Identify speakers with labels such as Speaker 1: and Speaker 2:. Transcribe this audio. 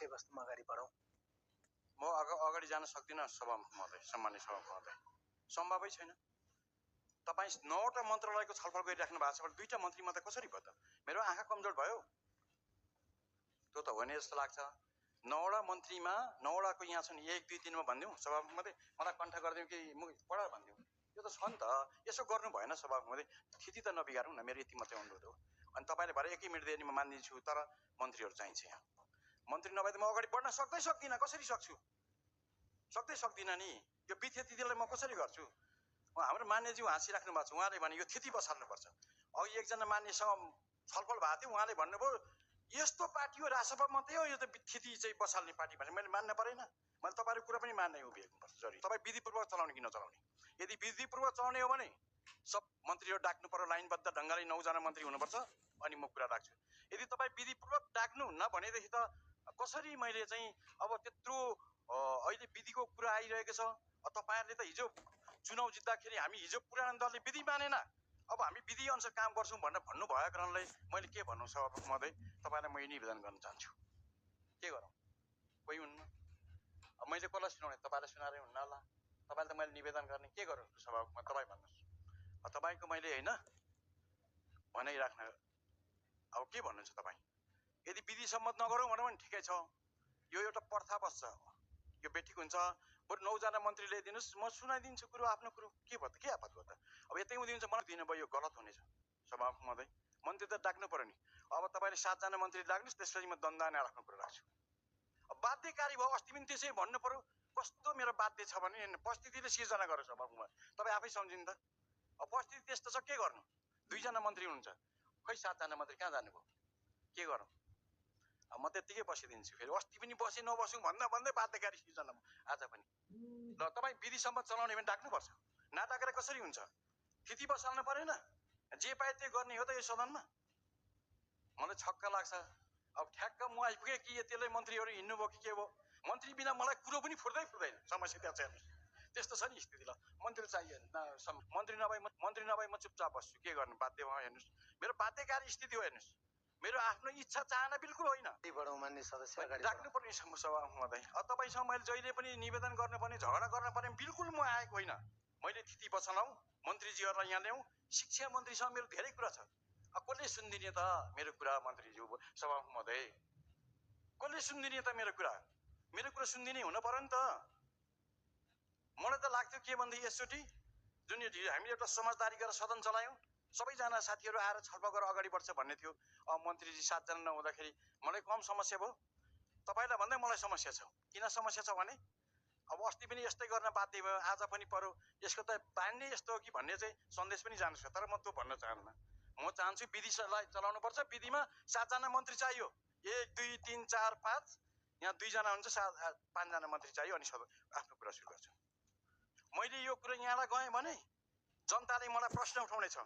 Speaker 1: विषयवस्तुमा अगाडि बढौँ।
Speaker 2: म अगाडि जान सक्दिनँ सभामुख महोदय, सम्मान्य सभामुख महोदय, सम्भवै छैन। तपाईँ 9वटा मन्त्रालयको छलफल गरिराख्नु भएको छ भने 2टा मन्त्री मात्रै कसरी भयो त? मेरो आँखा कमजोर भयो? त्यो त होइन जस्तो लाग्छ। 9वटा मन्त्रीमा 9वटाको यहाँ छन् 1 2 3 मा भनिदिउँ सभामुख महोदय, मलाई कण्ठ गरिदिउँ कि पढा भनिदिउँ? यो त छ नि त, यसो गर्नु भएन सभामुख महोदय। स्थिति त नबिगारौँ न, मेरो यति मात्रै अनुरोध हो। अनि तपाईँले भरे 1 मिनट दिए नि म मानिदिन्छु, तर मन्त्रीहरू चाहिन्छ यहाँ। मन्त्री नभए त म अगाडि बढ्न सक्दिनँ। कसरी सक्छु? सक्दिनँ नि। यो वित्यतिलाई म कसरी गर्छु? हाम्रो मान्यज्यू हाँसिराख्नु भएको छ, उहाँले भने यो थिति बसाल्नुपर्छ। अघि एकजना मान्यसँग छलफल भएको थियो, उहाँले भन्नुभयो यस्तो पार्टी हो राजसभा मात्रै हो यो त थिति चाहिँ बसाल्ने पार्टी भने। मैले मान्न परेन? मैले तपाईँहरूको कुरा पनि मान्नै उभिनुपर्छ जरुरी। तपाईँ विधिपूर्वक चलाउने कि नचलाउने? यदि विधिपूर्वक चलाउने हो भने सब मन्त्रीहरू डाक्नु पर्यो, लाइनबद्ध ढङ्गले 9 जना मन्त्री हुनुपर्छ, अनि म कुरा राख्छु। यदि तपाईँ विधिपूर्वक डाक्नु न भनेदेखि त कसरी मैले चाहिँ अब त्यत्रो अहिले विधिको कुरा आइरहेको छ। तपाईँहरूले त हिजो चुनाव जित्दाखेरि हामी हिजो पुरानो दलले विधि मानेन, अब हामी विधि अनुसार काम गर्छौँ भनेर भन्नुभएको कारणले मैले के भन्नु सभामुख महोदय, तपाईँलाई म निवेदन गर्न चाहन्छु। के गरौँ? कोही हुन्न। अब मैले कसलाई सुनाउने? तपाईँलाई सुनाएरै हुन्न होला। तपाईँले त मैले निवेदन गर्ने, के गरौँ सभामुखमा? तपाईँ भन्नुहोस्। तपाईँको मैले होइन भनाइराख्न, अब के भन्नुहुन्छ तपाईँ? यदि विधि सम्मत नगरौँ भन्यो भने ठिकै छ, यो एउटा प्रथा बस्छ, यो बेठिक हुन्छ। बरु 9 जना मन्त्री ल्याइदिनुहोस्, म सुनाइदिन्छु कुरो, आफ्नो कुरो। के भयो त? के आपत भयो त? अब यतै उदिन्छ मलाई दिनुभयो, यो गलत हुनेछ सभामुख महोदय। मन्त्री त डाक्नु पर्यो नि। अब तपाईँले 7 जना मन्त्री लाग्नुहोस्, त्यसपछि म दण्डाने राख्नु कुरो राख्छु। अब बाध्यकारी भयो, अस्ति पनि त्यसै भन्नु पर्यो। कस्तो मेरो बाध्य छ भने परिस्थितिले सिर्जना गर्छ सभामुखमा, तपाईँ आफै सम्झिनु त। अब परिस्थिति त्यस्तो छ, के गर्नु? 2 जना मन्त्री हुनुहुन्छ, खै 7 जना मन्त्री कहाँ जानुभयो? के गरौँ? अब म त्यत्तिकै बसिदिन्छु। फेरि अस्ति पनि बसेँ नबसौँ भन्दा भन्दै बाध्यकारी सिर्जना आज पनि। ल तपाईँ विधिसम्म चलाउने भने डाक्नुपर्छ, नडाकेर कसरी हुन्छ? स्थिति बसाल्नु परेन? जे पाए त्यही गर्ने हो त यो सदनमा? मलाई छक्क लाग्छ। अब ठ्याक्क म आइपुगेँ कि त्यसले मन्त्रीहरू हिँड्नुभयो कि के भयो? मन्त्री बिना मलाई कुरो पनि फुर्दैन। समस्या त्यहाँ छ हेर्नुहोस्, त्यस्तो छ नि स्थिति। ल मन्त्री चाहियो, मन्त्री नभए म चुपचाप बस्छु, के गर्नु? बाध्य भयो हेर्नुहोस्, मेरो बाध्यकारी स्थिति हो हेर्नुहोस्। मेरो आफ्नो इच्छा चाहना बिल्कुल होइन।
Speaker 1: बढौँ मान्य सदस्य, अगाडि
Speaker 2: राख्नुपर्ने सभामुख महोदय। तपाईँसँग मैले जहिले पनि निवेदन गर्नुपर्ने, झगडा गर्नुपर्ने बिल्कुल म आएको होइन। मैले थिति बचाउँ, मन्त्रीजीहरूलाई यहाँ ल्याउँ। शिक्षा मन्त्रीसँग मेरो धेरै कुरा छ। कसले सुनिदिने त मेरो कुरा? मन्त्रीज्यू, सभामुख महोदय, कसले सुनिदिने त मेरो कुरा? मेरो कुरा सुनिदिने हुन पर्यो नि त। मलाई त लाग्थ्यो के भनेदेखि यसचोटि जुन हामीले एउटा समझदारी गरेर सदन चलायौँ, सबैजना साथीहरू आएर छलफल गरेर अगाडि बढ्छ भन्ने थियो। अब मन्त्रीजी 7 जना नहुँदाखेरि मलाई कम समस्या भयो। तपाईँलाई भन्दै मलाई समस्या छ। किन समस्या छ भने अब अस्ति पनि यस्तै गर्न बाध्य भयो, आज पनि पर्यो। यसको त बानी यस्तो हो कि भन्ने चाहिँ सन्देश पनि जानु छ, तर म त्यो भन्न चाहन्न। म चाहन्छु विधिलाई चलाउनुपर्छ। विधिमा 7 जना मन्त्री चाहियो, 1 2 3 4 5, यहाँ 2 जना हुन्छ, 5 जना मन्त्री चाहियो। अनि आफ्नो कुरा सुरु गर्छु। मैले यो कुरा यहाँलाई गएँ भने जनताले मलाई प्रश्न उठाउनेछ,